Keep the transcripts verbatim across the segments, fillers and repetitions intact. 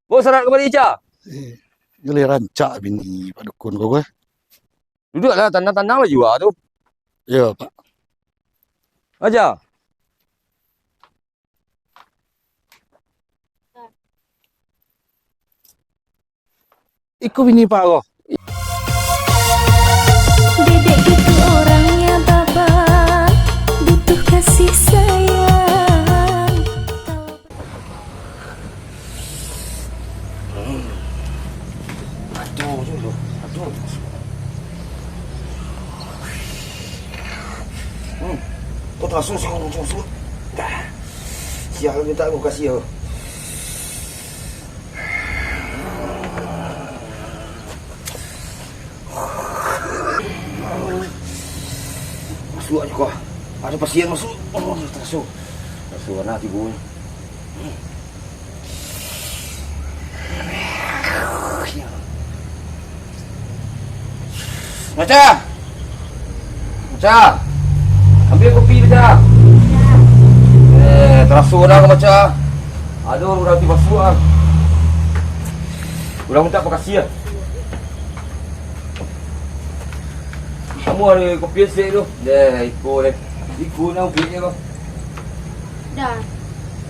Bawa sarat kamari, Ca. Eh, iyo lai rancak bini Pak Dukun ko, eh. Duduaklah, tanang-tanang lah jua tu. Iyo, Pak. Aja. Iko bini Pak ko. Dedek gitu orangnya, Baba, butuh kasih sayang. Hmm. Aduh, aduh, aduh. Hmm. Kau terasa sih, kau terasa. Dah. Sial, minta aku kasih, yo. Masuak aja kau. Ada pasien masuk. Oh, taraso. Taraso anak tibo ni. Maca! Maca! Ambil kopi, Maca! Eh, taraso dah kau, Maca. Aduh, urang ti masuak ah. Urang minta makasih ah. Kamu ada kopi sek tu? Deh, iko deh. Iko nak ubi je kau. Dah.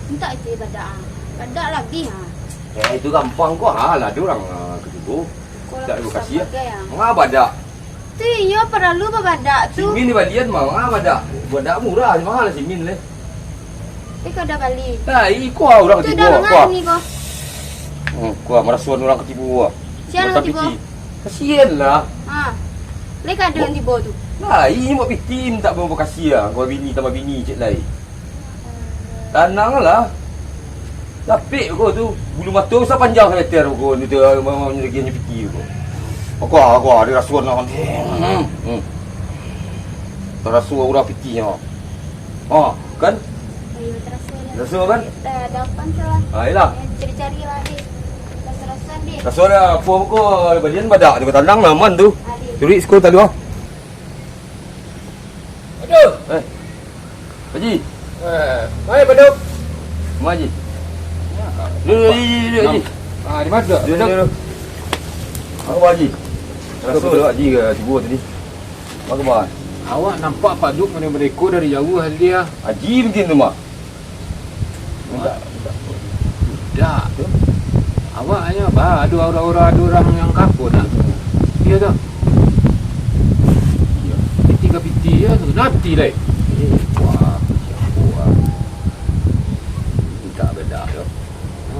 Minta itu badak ah. Badak lah abih ah. Eh, itu gampang ko ha, lah ada urang ah, ketigo. Minta terima kasih ah. Manga badak? Tu iyo paralu babadak tu. Simin di balian mah, manga badak? Badak murah, mahal lah simin leh. Tapi kau dah bali. Nah, iko ah urang ketibo. Tu dah manga ni ko. Hmm, ko ah marasuan urang ketibo ah. Sian urang ketibo. Kasian lah. Ha. Lai ka ada urang tibo tu. Nah, ini buat piti minta bawa bakasi ah. Kau bini tambah bini cek lai. Tanang lah. Lapek ko tu. Bulu mato sapanjang sameter ko ni tu, ma-, ma-, manyagianyo piti ko. Aku ah, aku ah, dirasuan lah. Hmm. Hmm. Taraso urang pitinyo. Ha, kan? Ayo, taraso lah. Taraso kan? Dah, dah pan tu lah. Ha, iyalah. Eh, cari-cari lah, deh. Taraso-taraso, deh. Taraso lah, apa-apa ko, balian badak tu, tanang lah, aman tu. Ha, deh. Curi siko tadi, ah. Aduh. Eh. Haji. Eh, mai, Baduk. Ma, Haji. Duduk, Haji, duduk, Haji. Ah, di mana? Duduk, duduk. Apa, Haji? Rasa dek Haji ka tibo tadi. Apa khabar? Awak nampak Pak Duk mano-mano iko dari jauah tadi, ah. Haji mungkin tu, Mak. Minta, minta. Dak. Awak hanyo ba, ado aura-aura, ado urang nan ka apo nak. Iyo tu. Iyo. Piti ka piti, iyo tu. Nanti lai. Eh, wah, siapo, ah? Minta badak tu.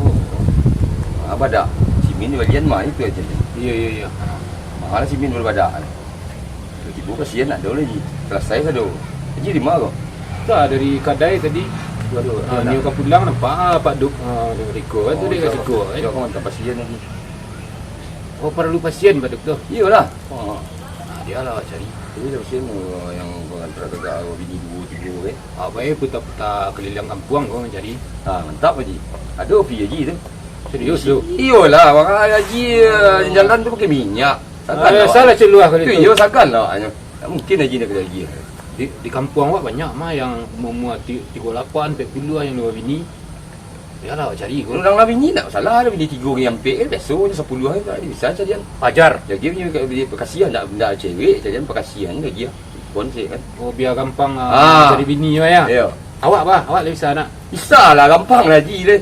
Oh. Ah, badak. Simin balian mah itu aja. Iyo, iyo, iyo. Mahal simin baru badak. Tibo kasian nak ado lai, Ji. Salasai sado. Haji di ma ko? Ka dari kadai tadi. Waduh, ah, nak. Nio ka pulang nampak, ah, Pak Duk, ah, mereka kan tu. Oh, dek ka siko, kan. Iyo, kawan ka pasien lagi. Oh, paralu pasien Pak Duk tu? Iyolah. Oh. Ah, dia lah cari. Jadi pasien, oh, nan antara gagak bini duo tigo, eh. Apa, eh, puta-puta kaliliang kampuang ko mancari. Ah, mantap, Haji. Ado pi Haji tu. Serius tu? Iyolah, bang, Haji, eh, jalan tu pakai minyak. Sagan lah. Ah, salah celuah kali tu. Iyo, sagan lah. Tak mungkin Haji nak kena Haji. Di, di kampuang awak banyak mah nan umua ti-, tigo lapan, ampek puluah nan lah babini. Iyolah, awak cari ko. Urang lah bini tak masalah, lah bini tigo, bini ampek kan, biaso je sapuluah kan, bisa carian. Pajar. Jadi punya, bini bakasi lah, ndak, ndak cewek, carian bakasi lah, lagi lah. Pon sih kan. Oh, bia gampang, ah, cari bini yo, yo. Iyo. Awak bah, awak lah bisa nak? Bisa lah, gampang lah, Haji, leh.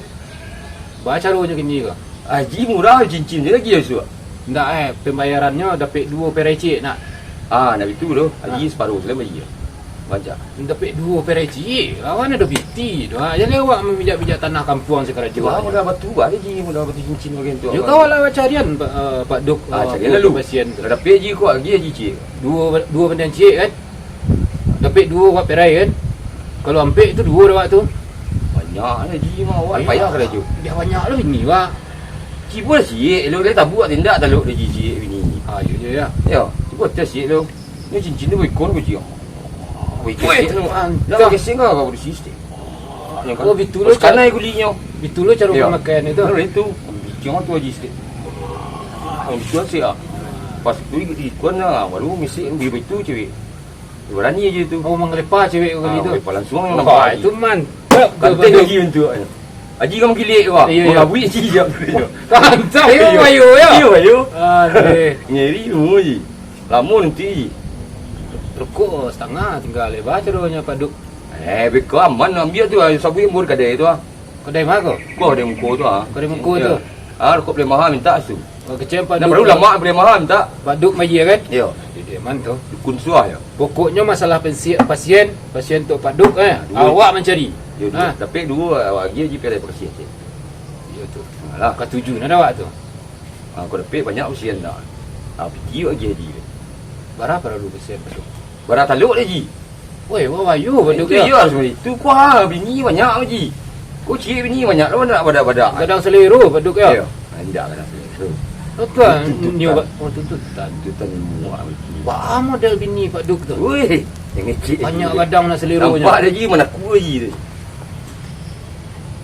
Ba caronyo kini ko? Haji murah, cincin je lagi, yo, suak. Ndak, eh, pambayarannyo dapek duo perai ciek nak? Ah, ndak bitu doh. Haji saparo sajo, Haji. Banyak. Dapek duo perai ciek, lawan ado piti tu. Ha, jadi awak mamijak-mijak tanah kampuang sakarajo. Wah, modal batu bah, Haji, modal batu cincin bagian tu. Yo, kawan lah carian, Pak, eh, Pak Duk, ah, eh, carian lalu. Pasien tu. Lah dapek Haji ko, lagi Haji ciek. Duo, duo banding ciek kan? Dapek duo awak perai kan? Kalau ampek tu duo dek awak tu. Banyak lah, Ji, mah awak. Banyak. Payah karajo. Dah banyak lah bini, Wak. Cubo lah siek lo, dia tabuak tindak talok dia, Ji, siek bini. Ah, iyo, iyo, yo. Yo, cubo tes siek lo. Ni cincin tu baikon ko, Ji. Baikon. Weh, siek lo. Mantap. Lah, baikon kau, kau berisi siek. Yang kan? Oh, bitu lo. Terus kanai kulinyo. Bitu lo caro pamakai itu. Baru itu. Bikin tu, Ji, siek. Ah, bitu siek ah. Pas tu ikon lah, baru misik, dia itu cewek. Barani aja tu. Oh, mangalepa cewek kali tu. Ah, mangalepa langsung nampak. Itu mantap. Ganteng lagi bentuk. Aji ka mangkilik ko. Iyo, iyo. Mangabuik Aji je. Mantap, iyo, iyo. Bayu, yo. Iyo, bayu. Aduh. Ngeri tu, Ji. Lamo nanti, Ji. Rokok satangah tingga, leh, bah, caronyo Pak Duk. Eh, beko aman, ambiak tu, ah, sabuik ambo di kadai tu, ah. Kadai ma ko? Ko kadai muko tu, ah. Kadai muko tu. Iyo. Ah, rokok palemahan mintak tu. Oh, kecek Pak Duk. Nah, baru lamak palemahan mintak. Pak Duk mayie kan? Iyo. Jadi aman tu. Dukun suah, yo. Pokoknyo masalah pensi-, pasien, pasien tu Pak Duk, eh. Duo. Awak mancari. Yo, duo. Ah. Tapi duo, awak agiah Ji pai pasien tu. Iyo tu. Alah. Katuju nah awak tu. Ah, ko dapek banyak pasien dah. Ah, piti awak agiah Ji. Bara paralu pasien tu? Bara talok deh, Ji. Woi, wah, bayu Pak Duk. Itu yo. Iyo harus itu. Ko, ah, bini banyak, Ji. Ko ciek bini banyak lo, nak badak-badak. Gadang salero Pak Duk, yo? Iyo. Ah, indak gadang salero. Betul, tuntutan. Nio, Pak. Oh, tuntutan. Tuntutan ni muak, Ji. Baa model bini Pak Duk tu? Woi, yang kecil. Banyak gadang lah saleronyo. Nampak dah, Ji, manaku, Ji, tu.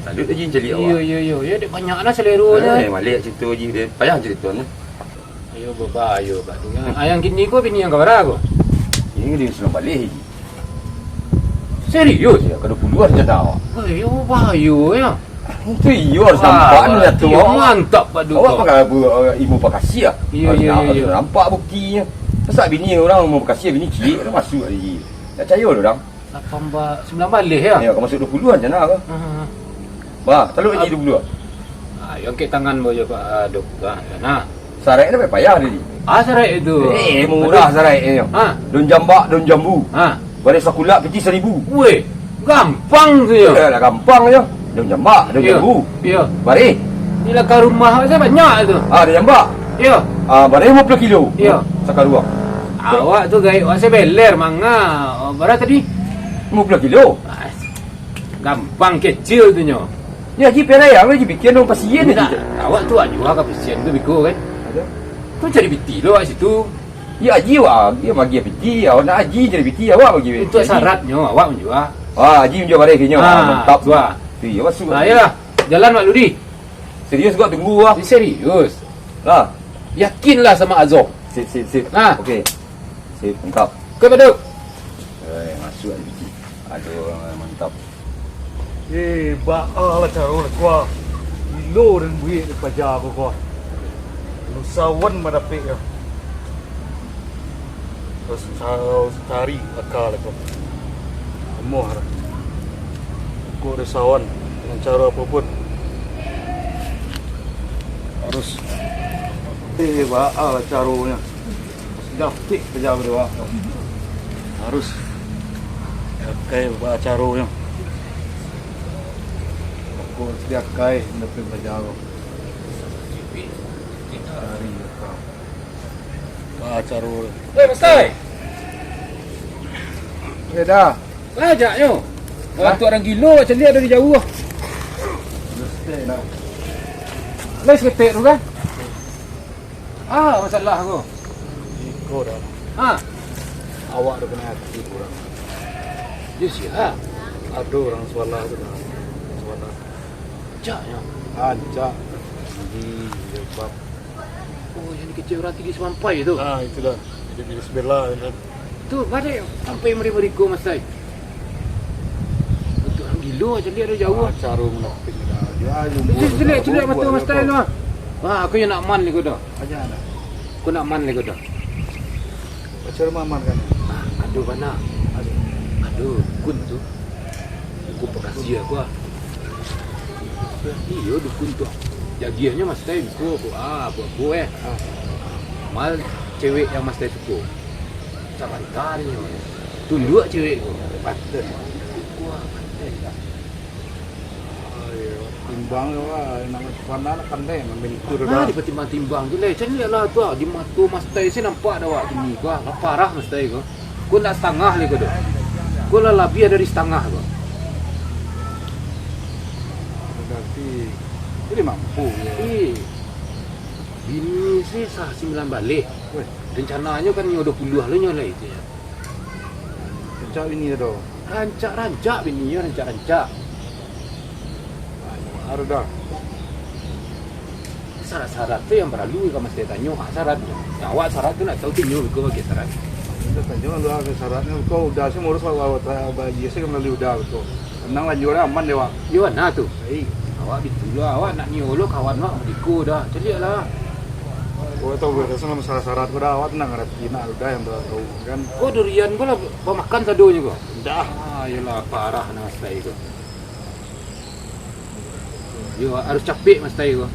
Talok, Ji, caliak awak. Iyo, iyo, iyo. Yo, dek banyak lah saleronyo. Eh, maliek carito, Ji, deh. Payah carito ni. Ayo, babayo, Pak Duk. Ah, yang kini ko bini yang kabara ko? Ini di Sungai Baleh, Ji. Serius? Iyo, ka duo puluah rancana awak. Wah, iyo, babayo, yo. Itu iyo, harus nampak ni, Datuak. Mantap, Pak Duk. Awak pakai apa, eh, ilmu pakasiah? Iyo, iyo, iyo. Harus nampak buktinyo. Masa bini urang ilmu pakasiah, bini ciek, lah masuak, Ji. Ndak picayo lo urang. Lapan ba-, sambilan baleh, yo? Iyo, ka masuak duo puluah rancana ko. Ha, ha, ha. Bah, talok, Ji, duo puluah. Ah, yo angkek tangan, boh, yo, Pak, ah, Duk. Ah, yo, nah. Saraiknyo payah tadi. Ah, saraik itu. Eh, murah saraiknyo. Ha? Daun jambak, daun jambu. Ha? Bareh sakulak, piti saribu. Weh, gampang tu, yo. Eh, lah gampang, yo. Daun jambak, daun jambu. Iyo. Bareh. Di lakang rumah awak banyak tu. Ah, daun jambak. Iyo. Ah, bareh limo puluah kilo. Iyo. Sakaruang. Awak tu gaek awak sabeler manga. Oh, bara tadi? Limo puluah kilo. Ah, gampang, kecil tu nyo. Yo, Ji, pai rayang, Ji, pikia dong pasien, Ji. Awak tu awak jua ka pasien tu biko kan? Ado. Tu cari piti lo awak situ. Yo, Ji, awak, Ji, bagi piti. Awak nak Ji cari piti, awak bagi piti. Untuak syaratnyo, awak manjua. Ah, Ji manjua bareh kinyo. Ah, mantap. Tu, ah. Tu, yo, masuak. Ah, iyolah. Jalan, Mak Ludi. Serius ko, tunggu, ah. Serius. Lah. Yakinlah sama Azom. Sip, sip, sip. Ah. Oke. Sip, mantap. Oke, Pak Duk. Eh, masuak di piti. Aduh, mantap. Eh, baa lah caro lah, Kua. Gilo den buek di paja ko, Kua. Usahawan madapek yo. Terus sa-, cari aka lah, Kua. Amuah lah. Kok usahawan, dengan caro apo pun. Harus. Eh, baa lah caronyo. Dapek paja awak. Harus. Akai baa caronyo. Kok akai dapek paja awak. Cari baa caro. Weh, Mastai! Eh, Da. Lah, ajaknyo. Hah? Bantuak urang gilo, caliak dari jauah. Lah, saketek tu kan? Ah, masalah ko. Iko, Da. Ha? Awak tu kanai ati urang. Yo, sia? Ado urang Sualah tu, Da. Sualah. Rancaknyo? Rancak. Di jilbab. Oh, yang dikecek urang tinggi samampai tu? Ah, itu, Da. Jadi, di sabalah, kan. Tu, baliak sampai mari-mari ko, Mastai. Bantuak urang gilo, caliak dari jauah. Ah, caro munafik ni, Da. Yo, caliak, caliak mato Mastai tu, ah. Wah, aku yo ndak aman ni ko, Da. Aja, Da. Aku ndak aman ni ko, Da. Pacar maman kan? Ah, ado bana. Ado. Ado, dukun tu. Dukun pakasia ko, ah. Iyo, dukun tu. Jagiahnyo Mastai biko ko, ah, apo-apo, eh. Ah. Mal cewek yang Mastai suko. Sabanta nyo. Tunduak cewek ko. Pantes. Ko, ah, pantes, Da. Timbang yo, wah, nak pandai, nak pandai, main kur, Da. Nah, dipatimbang-timbang tu, leh. Caliaklah tu, ah, di mato Mastai se nampak dah awak kini ko, ah. Lah parah Mastai ko. Ko ndak satangah leh ko, Da. Ko lah labiah dari satangah ko. Berarti, jadi mampu, yo. Eh, bini se sah sambilan baleh. Weh. Rencananyo kan nyo duo puluah lo nyo lai tu, yo. Rancak bini tu. Rancak-rancak bini yo, rancak-rancak. Baru dah. Syarat-syarat tu yang paralu ka Mastai tanyo, ah, syaratnyo. Nah, awak syarat tu nak tahu, tanyo biko bagai syarat. Kita tanyo lah, syaratnyo ko Uda se murus, awak, awak, awak, awak, se kan melalui Uda ko. Tenang lah, juo aman deh, Wak. Yo, nah tu. Baik. Awak bitulah, awak nak nio lo kawan awak beko dah. Caliak lah. Awak tahu, biaso lah masalah syarat ko dah, awak tenang, Rati nak udah yang tahu kan. Ko durian ko lah bamakan sadonyo ko. Dah. Ah, iyolah, parah nah mastai ko. Yo, harus capek mastai ko.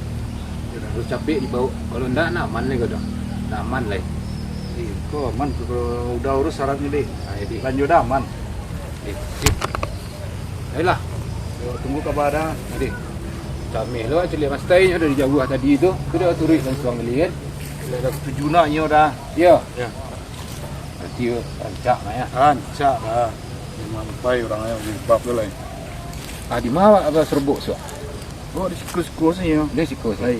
Harus capek dibawa. Kalau ndak, nah aman lai ko dah. Nah aman lai. Eh, ko aman ko, kalau udah urus syaratnyo deh. Ah, jadi. Lanjut dah aman. Eh, sip. Ayolah. Yo, tunggu kabar dah. Jadi. Cameh lo caliak mastai nyo dari jauah tadi tu. Tu dah turuik langsuang kali kan. Dah, dah katuju nak nyo dah. Yo. Ya. Berarti rancak lah ya. Rancak lah. Memang pai urang yang jilbab tu lah. Ah, di ma awak serbuk suak? Oh, di siko-siko sini yo. Di siko sini. Lai.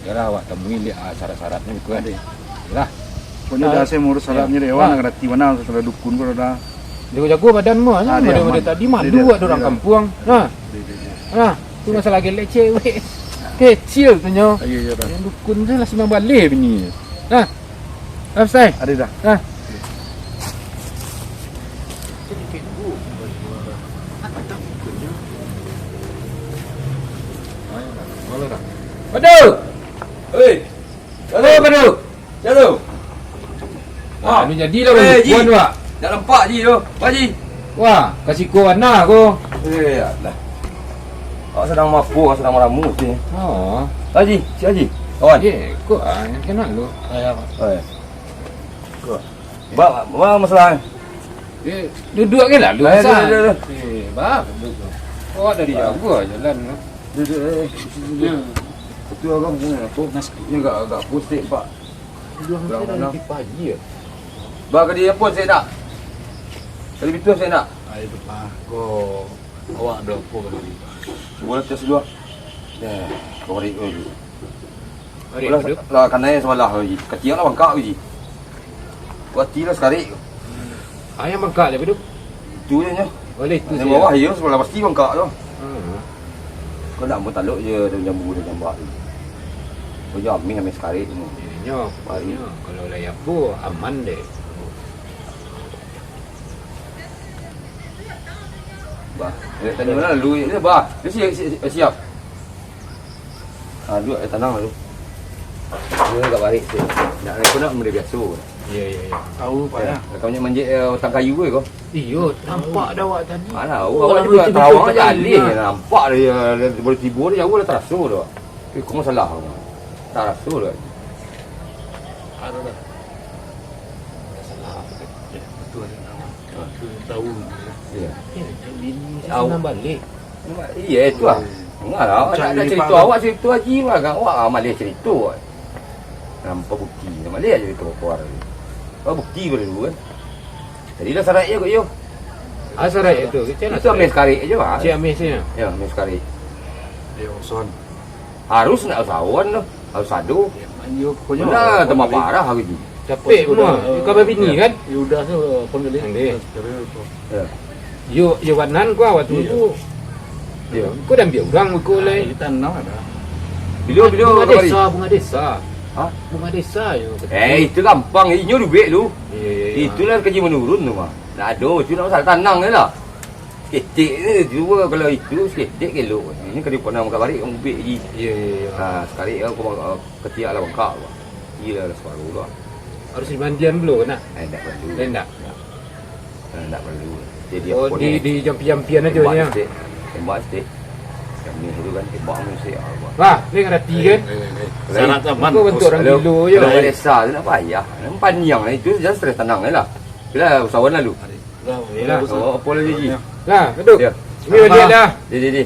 Yalah, awak tamui liak, ah, syarat-syaratnyo beko kan. Ade. Yalah. Pokoknyo dah, ah, saya mengurus syaratnyo deh. Awak nak ngarati bana masalah dukun ko dah. Jago-jago badan mu, ah, model-model tadi malu awak dek urang kampuang. Nah. Ade, ade, ade. Nah, tu masalah gelek cewek. Kecil tu nyo. Iyo, iyo, dah. Yang dukun tu lah simang baleh bini. Nah. Dah, Ustaz? Ado dah. Dah. Waduh! Oi! Waduh, waduh! Sia tu? Ah, anu jadilah. Eh, Ji. Puan, Pak. Dak nampak, Ji, tu. Pak Ji. Wah, ka siko bana ko. Eh, alah. Awak sadang maapo, awak sadang maramu, Ji. Oh. Haji, si Haji. Kawan. Ye, ko, ah, yang kenal lu. Saya, Pak. Oh, ya. Ko. Ba, ba masalah. Eh, duduk ke lalu, eh, San? Duduk, duduk, duduk. Eh, ba, duduk. Oh, dari jauh jalan tu. Duduk, eh, duduk. Ya. Betul abang, ni apa? Nas- Ni agak, agak pusing, Pak. Dua orang dari pagi ya? Ba, ka di apo, Cik, nak? Ka di pintu, Cik, nak? Ah, itu, Pak. Ko, awak ado apo ka di, Pak? Cubo lah tes dulu. Nah, ko balik dulu. Balik lah, dulu. Lah, kanai sabalah lagi. Katiak lah bangkak lagi. Kuati lah sakarik. Ah, yang bangkak je, Badu? Itu je nyo. Oleh itu yang bawah, iyo, sabalah pasti bangkak tu. Hmm. Kau nak ambo taluk je daun jambu, daun jambak tu. Kau jamin ameh sakarik tu. Inyo, baik. Inyo, kalau lah apo, aman deh. Bah, eh, tadi mana lu ni, bah? Dia siap, siap, siap. Ah, duduak, eh, tanang lah tu. Dia agak barik sikit. Nak, aku nak benda biasa. Ya, ya, ya. Tahu, Pak, ya. Kau punya manjek, eh, batang kayu ke kau? Iyo, nampak dah awak tadi. Mana tahu, awak tiba-tiba tarawang aja alih. Nampak dia, dia boleh tiba dia jauh dah taraso dah. Eh, kau masalah kau. Taraso dah. Ada dah. Salah. Ya, betul. Tahu. Ya. Eh, bini saya senang balik. Iya, itu lah. Enggak lah, awak nak, nak cerita awak, cerita Haji lah. Awak ah, maleh cerita. Nampak bukti, maleh aja cerita keluar. Apa bukti baru dulu kan? Jadi lah sarai je kot yo. Ah, sarai itu. Itu ameh sakarik aja lah. Cik ameh sini. Ya, ameh sakarik. Ya, Son. Harus nak usahawan tu. Harus ado. Yo, pokoknyo. Benar, tambah parah lagi tu. Capek pun. Kau babini kan? Ya udah tu, penggelis. Ya. Yo, yo banan kau awak tu. Iya. Iya. Kau dah ambil orang kau lai. Kita enam ada. Beliau, beliau bunga desa, bunga desa. Hah? Bunga desa yo. Eh, itu gampang. Inyo duit lu. Iya, iya, iya. Itulah kaji menurun tu mah. Nak ado, itu nak masalah tanang je lah. Seketek je, cuba kalau itu seketek elok. Ini kali pernah makan barik, orang ubek je. Iya, iya, iya. Ha, sekali kan aku, aku ketiak lah bangkak. Gila lah separuh lah. Harus dimandian dulu kan, nak? Eh, tak perlu. Eh, tak? Tak. Eh, tak perlu. Jadi oh, apa di, ni? Dijampi-jampian aja. Tembak ni, ya? Seketek. Tembak seketek. Yang ni tu kan, tembak ni seketek. Wah, ni kan hati kan? Eh, eh, eh. Syarat aman. Kau bentuk orang gilo je. Kalau desa tu nak payah. Yang panjang lah itu, jangan stres, tenang je lah. Bila usahawan lalu. Lah, oh, apa lagi, Ji? Lah, duduk. Ya. Ni dia dah. Dia, dia, dia.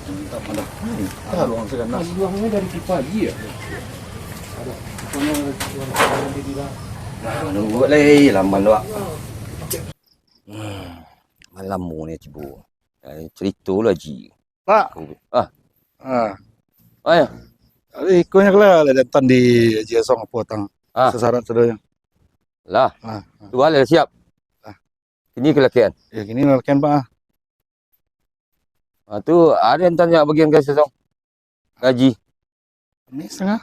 Minta maaf. Hmm, tak ruang seganas. Ruangnya dari pipa lagi ya? Ada. Pokoknya ruang seganas dia bilang. Nah, nunggu lagi, lamban tu, Wak. Hmm, malam mu ni tiba. Eh, cerita lah, Ji. Pak. Ah. Ah. Ah, ya. Tadi ikutnya kelah, lah datang di Haji Asong apa tang. Ah. Sasarat sadonyo. Lah. Ah, ah. Tu lah siap. Ah. Kini kalakian. Ya, kini kalakian, Pak. Ah, tu ada yang tanya bagian ka Sesong. Gaji. Ameh setengah.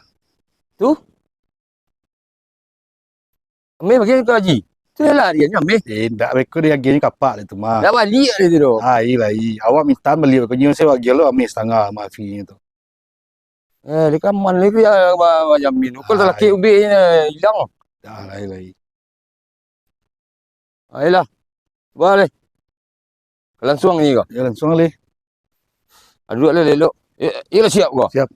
Tu? Ameh bagian ka Haji. Tu lah dia ni ameh. Eh, ndak, beko dia agiahnyo kapak lah tu mah. Ndak baliak dia tu doh. Ai, lai. Awak minta bali beko nyo, se agiah lo ameh satangah mah fee-nyo tu. Eh, dia kan aman lagi ya, ba-, ba-, jamin. Kok Ai. Talakik ubek ni, hilang. Dah, lai, lai. Ayolah. Ba lai. Lansuang ni ko. Ya, lansuang lai. Ah, duduak lah elok. Eh, iyolah siap ko. Siap.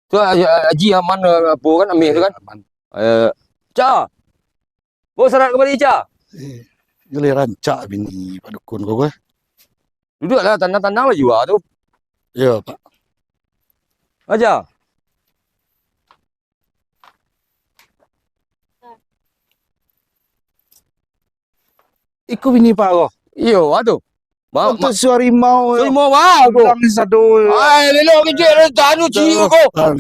Tu, ah, Haji aman, eh, apo kan, ameh tu kan? Aman. Eh, Ca. Bawa sarat kamari, Ca. Eh, giliran rancak bini Pak Dukun ko, ko. Duduaklah, tanang-tanang lah jua tu. Yo, Pak. Aja. Iko bini Pak ko? Iyo, ah tu. Ma-, Untuak ma-, si harimau. Si harimau, wah, tu. Bilang sado. Ai, lelok kecek, tanu ciu ko. Ah.